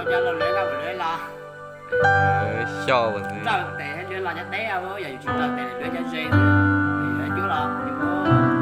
Cov laus lawv nkauj lawv los, xyov tes lawv los cov teb, yog yus tsis raws tes lawv cov ze, yuav cuab los yus muab